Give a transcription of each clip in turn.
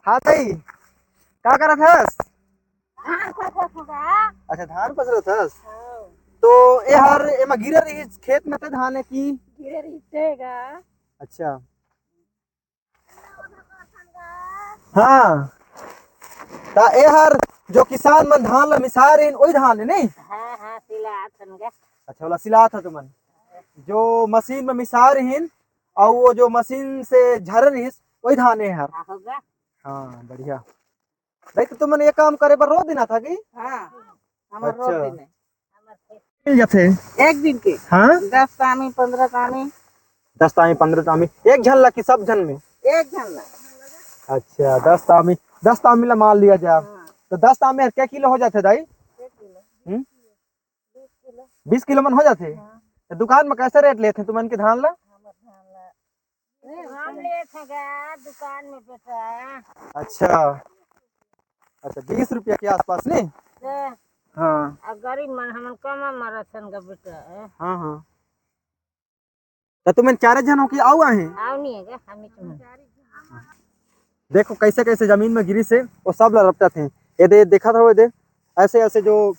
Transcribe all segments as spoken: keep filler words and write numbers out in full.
हाँ दाई, का करत हस? धान पसरत हूँ गा। अच्छा, धान पसरत हस? हाँ। तो ए हर एमा गिरे रहिस खेत में ते धान है कि? गिरे रहिस ते गा। अच्छा। हाँ। त ए हर जो किसान मन धान ला मिसाय रहिन, ओही धान है नहीं? हाँ, हाँ, सिलात हन गा। अच्छा, ओला सिलात ह तुमन। जो मशीन में मिसाय रहिन, अउ वो जो मशीन से झरे रहिस, वही धान ए हर। हाँ, होगा। हाँ, बढ़िया। दाई, तो तुमन ये काम करे बर रोज दिन आता कि? हाँ, हमर रोज अच्छा। दिन है। मिल जाथे? एक दिन के। हाँ? दस तामी, पन्द्रह तामी। दस तामी, पन्द्रह तामी, एक झन ला कि सब झन में? एक झन ला। अच्छा, दस तामी, दस तामी ला मान लिया जा। हाँ। तो दस तामी हर के किलो हो जाथे दाई? एक किलो। हम्म? बीस किलो। बीस किलो मन हो जाथे? हाँ। तो दुकान में कैसे रेट लेथे तुमन के धान ला? हमर धान ला। हम लेत हन गा दुकान में बेटा। अच्छा, अच्छा, बीस रुपया के आसपास नहीं? हाँ। हाँ। अब गरीब मन हमन कमा मरत हन गा बेटा। हाँ, हाँ। त तुमन चारे झन हो कि अउ आहे? अउ नहीं है गा, हम ही तुमन। देखो कैसे कैसे जमीन में गिरिस हे, वो सब ला रपटत हे। ये दे, देखत हो, ये दे, ऐसे ऐसे जो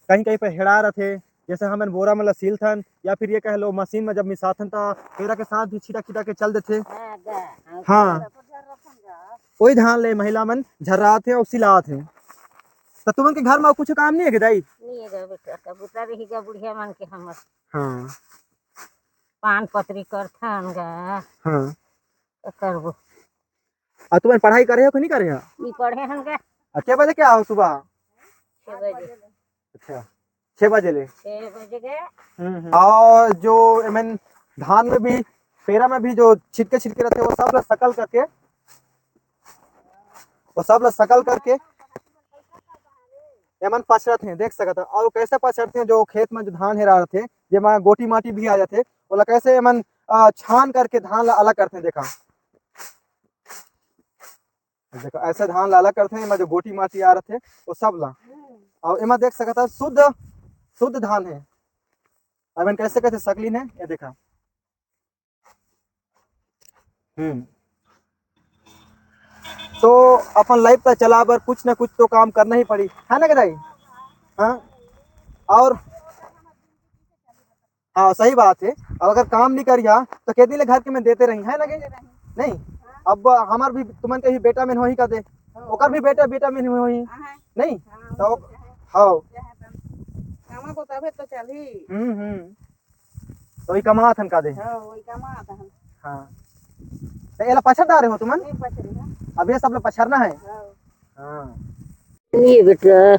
कहीं कहीं पे हेड़ा रथे, जैसे हमन बोरा में ला सीलथन या फिर ये कह लो मशीन में जब मिसाथन त पेरा के साथ भी छिटा छिटा के चल देथे। हाँ, गा, हाँ, हाँ। गा। वही धान ले महिला मन झर्रात हे अउ सिलात हे। त तुमन के घर में अउ कुछ काम नहीं है कि दाई? नहीं है गा बेटा, कबूतर ही गा बुढ़िया मन के हमर। हाँ। पान पतरी करथन गा। हाँ। का करबो? आ तुमन पढ़ाई करे हो कि नहीं करे हो? नहीं पढ़े हन गा। आ, के बजे के आओ सुबह? छह बजे। अच्छा, छह बजे ले। छह बजे गए। हम्म, हम्म। और जो एमन धान में भी, पेरा में भी जो छिटके छिटके रहते, वो सब ला सकल करके, वो सब ला सकल करके एमन पछरत हैं, देख सकत हो। और कैसे पछरते हैं, जो खेत में जो धान हेरा रहते, जेमा गोटी माटी भी आ जाते, ओला कैसे एमन, अ, छान करके धान ला अलग करते हैं। देखा, देखो, ऐसे धान ला अलग करथे, एमा जो गोटी माटी आ रथे, वो सब ला। अउ एमा देख सकत हव, शुद्ध, शुद्ध धान हे। अब एमन कैसे, कैसे सकलीन हे, ये देखा। हम्म। तो अपन life ला चला बर कुछ ना कुछ तो काम करना ही पड़ी, है ना कि दाई? हाँ। और हाँ, सही बात है। अब अगर काम नहीं करिहा, तो कितनी ले घर के में देते रही, है ना कि? देते रही। नहीं, हाँ। अब हमार भी, तुमन के भी बेटा में होही का दे, हाँ। ओकर भी बेटा, बेटा में होही, हाँ। नहीं? हाँ, तो वो तो है। हाँ। क्या है तब? कमाबो तभे तो चलही। हम्म, हम्म। तो वही कमात हन का दे? हाँ, वही कमात हन। हाँ। तो एला पछर डारे हो तुमन? नहीं पछरी, हाँ। अब ये सब ला पछरना है? हाँ। हाँ। नहीं बेटा।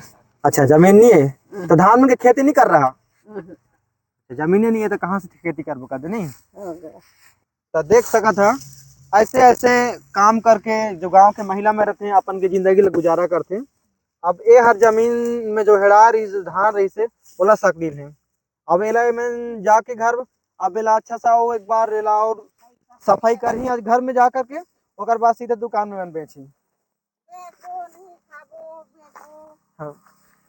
अच्छा, जमीन नहीं है? हम्म। तो धान मन के खेती नहीं कर रहा? हम्म। जमीने नहीं है तो कहाँ से खेती करबो, कर दे नहीं? हो गया। तो देख सकत ह, ऐसे ऐसे काम करके जो गांव के महिला में रहते हैं, अपन के जिंदगी ल गुजारा करते हैं। अब ए हर जमीन में जो हेड़ा रही, धान रही से, ओला सकलीन है। अब एला एमन जाके घर, अब एला अच्छा सा वो एक बार एला और सफाई करही आज घर में जा करके, ओकर बाद सीधे दुकान में एमन बेचही। हाँ।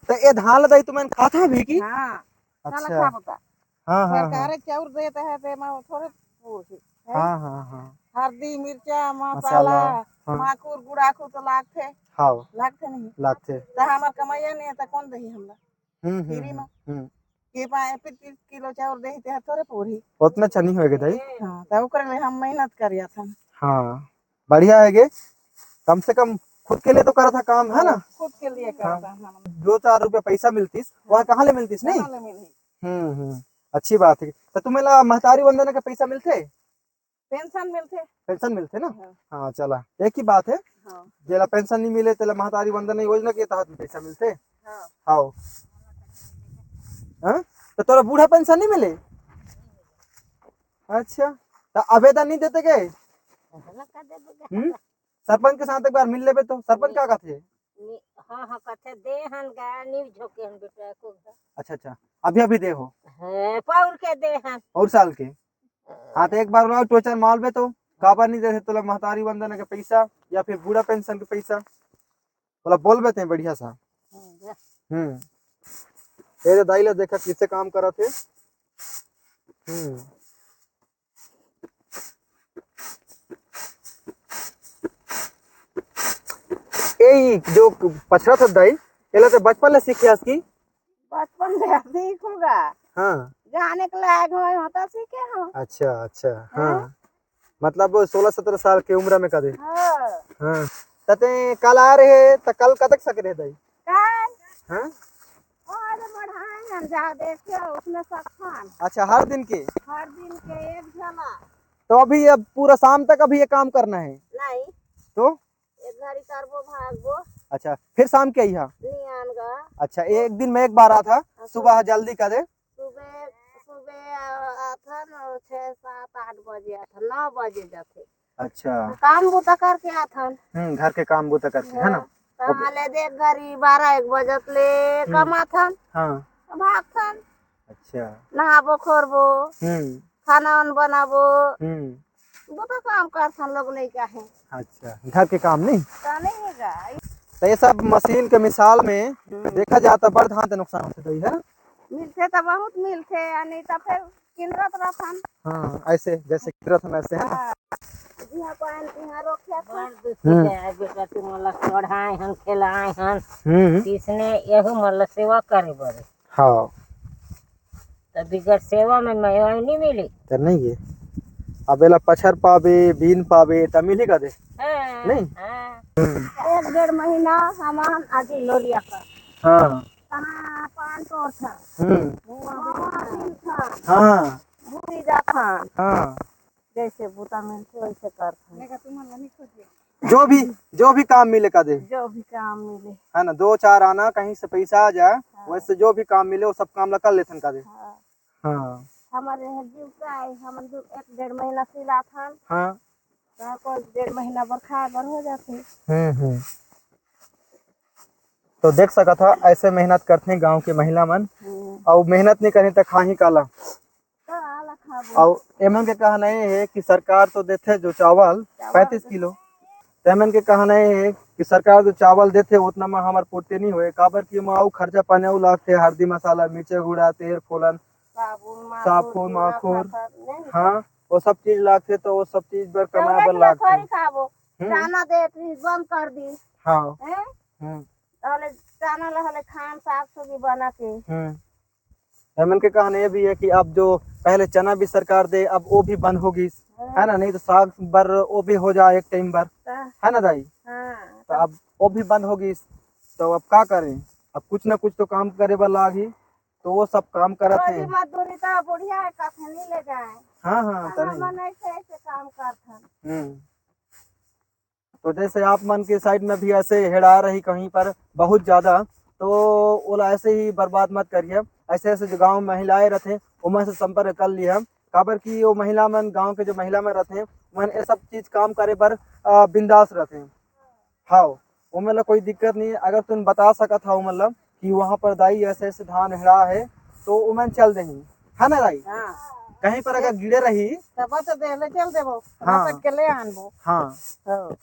तो ए धान ला दाई तुमन खाता भी की? हाँ। साला अच्छा। खाबो का? हाँ, हाँ, हाँ। सरकार चाउर देत हे, ते मा थोड़े पूरही, हैं? हाँ, हाँ, हाँ। हरदी, मिर्चा, मसाला, मसाला, हाँ। माकुर, गुड़ाखू तो लागथे। हाँ। लागथे नहीं? लागथे। त हमर कमैया नहीं हे, त कौन दही हमला? हम्म, हम्म, फ्री में। हम्म, हम्म। के पाए पच्चीस किलो चाउर देही, ते थोड़े पूरही। ओतना अच्छा नहीं होएगा दाई। हाँ, त ओकरे ले हम मेहनत करिया था। हाँ, बढ़िया है गे। कम से कम खुद के लिए तो करा था काम, है ना? हाँ, खुद के लिए करा हाँ। था, हाँ। दो चार रुपया पैसा मिलतीस, वह हाँ। कहाँ ले मिलतीस, नहीं? कहाँ ले मिलही? हम्म, हम्म, अच्छी बात है। तो तुम्हें ला महतारी वंदना का पैसा मिलथे? पेंशन मिलथे। पेंशन मिलथे ना? हाँ। हाँ, चला, एक ही बात है। हाँ। जेला पेंशन नहीं मिले, तेला महतारी वंदना योजना के तहत भी पैसा मिलथे। हाँ। हाँ। हाँ? तो तोरा बूढ़ा पेंशन नहीं मिले? अच्छा, तो आवेदन नहीं देते गए? हम्म? सरपंच के साथ एक बार मिल लेबे तो। सरपंच का कहथे? नि-, हाँ, हाँ, कहथे दे हन गा, नी झोंके हन बेटा को घर। अच्छा, अच्छा, अभी, अभी दे हो? है, पौर के दे हन। पौर साल के? हाँ, तो एक बार ओला टोचर मारबे तो, काबर नहीं देथे तोला महतारी वंदना के पैसा या फिर बूढ़ा पेंशन के पैसा? ओला बोलबे ते बढ़िया सा। हाँ, जा। हम्म। ये तो दाई ला देखा किसे काम करत हे। हम्म। जो पछरत हस दाई, एला तो बचपन ले सीखे हस की? बचपन ले सीखहूँ गा। हाँ। जाने के लायक होय हों त सीखे हों। अच्छा, अच्छा, हाँ। हाँ। मतलब सोलह सत्रह साल के उम्र में कदे? हाँ। हाँ। त तें कल आय रहे, त कल कतक सके रहे दाई? कल? हाँ। ओ, अरे बढ़ाए हन, जा देखे, उसमें सकथन। अच्छा, हर दिन के? हर दिन के एक झला। तो अभी अब पूरा शाम तक अभी ये काम करना है? नहीं। तो? एक घड़ी करबो, भागबो। अच्छा, फिर शाम के अइहा? नहीं आन गा। अच्छा, एक दिन में एक बार आथा, अच्छा। सुबह जल्दी कर दे। सुबह, सुबह आ-, आथन और छः, सात, आठ बजे आथन, नौ बजे जाथे। अच्छा। काम बूता करके आथन। हम्म, घर के काम बूता करके, है ना? हाँ, कहाँ ले दे घड़ी बारह एक बजत ले हम्म। कमाथन। हाँ। भागथन। अच्छा। नहाबो खोरबो। हम्म। खाना वान बनाबो। हम्म। बूता काम करथन लोग लइका हे। अच्छा, घर के काम नहीं? त नहीं हे गा। तो ये सब मशीन के मिसाल में हम्म। देखा जाए तो बड़ धान के नुकसान होथे दाई, है ना? मिलथे त बहुत मिलथे, या नहीं त फिर किंदरत रथन। हाँ, ऐसे, जैसे किंदरत हन, ऐसे, है ना? हाँ। जिहाँ पान, तिहाँ रोकिया था। बड़ दुखी हम्म। है बेटा, तुमन ला पढ़ाए हन, खेलाए हन। हम्म। किसने यहू मन ला सेवा करे बर। हाँ। त बिगर सेवा में मेवा नहीं मिली। त नहीं है। अब एला पछर पाबे, बीन पाबे, त मिली कदे? हाँ, नहीं? हाँ। हम्म। एक डेढ़ महीना हमन आजी लोरिया कर। हाँ। कहाँ पान तोड़थन। हम्म। हुआं बीनथन। हाँ। भूरी जाथन। हाँ। जैसे बूता मिलथे, वैसे करथन। जो भी, जो भी काम मिले कदे। जो भी काम मिले। है ना, दो चार आना कहीं से पैसा आ जाए, हाँ। वैसे जो भी काम मिले, वो सब काम ला कर लेथन कदे। हाँ। हाँ। हमारे यहाँ जीविका है, हम दू, एक डेढ़ महीना सिलाथन। हाँ। तो कोई डेढ़ महीना बर खाए बर हो जाथे। हम्म, हम्म। तो देख सकत हा, ऐसे मेहनत करथे गांव के महिला मन। हम्म। अउ मेहनत नहीं करही त खाही काला? काला खाबो? अउ एमन के कहना ये हे कि सरकार तो देथे जो चावल चावल पैंतीस देथे। किलो, त एमन के कहना ये हे कि सरकार जो चावल देथे, उतना म हमर पूर्ति नहीं होए, काबर कि ओमा अउ खर्चा पानी अउ लागथे, हरदी मसाला, मिर्चा गुड़ा, तेल फोलन, साबुन, माखुर, साबुन, चूना, माखुर। फाफर, नहीं? हाँ, वो सब चीज लागथे, तो वो सब चीज बर कमाए चावल बर के लागथे। थोड़ी खाबो। हम्म। चना देत रहिस, बंद कर दिस। हाँ। हैं? हम्म। ताहले चना ला हले खान साग सब्जी बना के। हम्म। एमन के कहना ये भी है कि अब जो पहले चना भी सरकार दे, अब वो भी बंद हो गिस, हाँ। है ना? नहीं तो साग बर वो भी हो जाए एक टाइम बर, हाँ। है ना दाई? हाँ। तो अब वो भी बंद हो गिस, तो अब का करें? अब कुछ ना कुछ तो काम करे बर लागही, तो वो सब काम करत हे। मजदूरी तो बढ़िया है, कथे नहीं ले जाए। हाँ, हाँ, हाँ, तनी। हमन ऐसे, ऐसे काम करथन। हम्म। तो जैसे आप मन के साइड में भी ऐसे हेड़ा रही कहीं पर बहुत ज्यादा, तो ओला ऐसे ही बर्बाद मत करिए। ऐसे ऐसे जो गांव में महिलाएं रहते, ओमन से संपर्क कर लिया, काबर कि वो महिला मन, गांव के जो महिला मन रहते, मन ये सब चीज काम करे बर, अ, बिंदास रहते। हाँ, ओमन ला कोई दिक्कत नहीं है। अगर तुम बता सकत हा ओमन ला कि वहाँ पर दाई ऐसे ऐसे धान हेड़ा है, तो ओमन चल देही, है ना दाई? हाँ। कहीं पर अगर गिरे रही, तब तो दे ले चल देबो, हाँ। रपट के ले आनबो। हाँ। हाँ।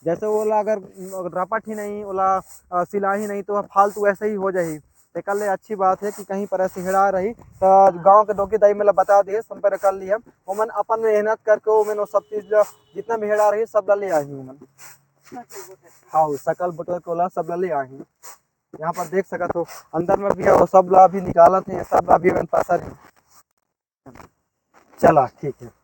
जैसे ओला अगर, अगर रपट ही नहीं, ओला, अ, सिला ही नहीं, तो फालतू ऐसे ही हो जाही। तेकर ले अच्छी बात है कि कहीं पर ऐसे हेड़ा रही, तो गांव के डोकी दाई मन ला बता दिए, संपर्क कर लिए। ओमन अपन मेहनत करके ओमन वो सब चीज ला, जितना भी हेड़ा रही, सब ला ले आही ओमन। हाँ, सकल बटोर के ओला सब ला ले आही। यहाँ पर देख सकत हो, अंदर में भी है, वो सब ला भी निकालत है, सब ला भी ओमन पसर है। चला, ठीक है।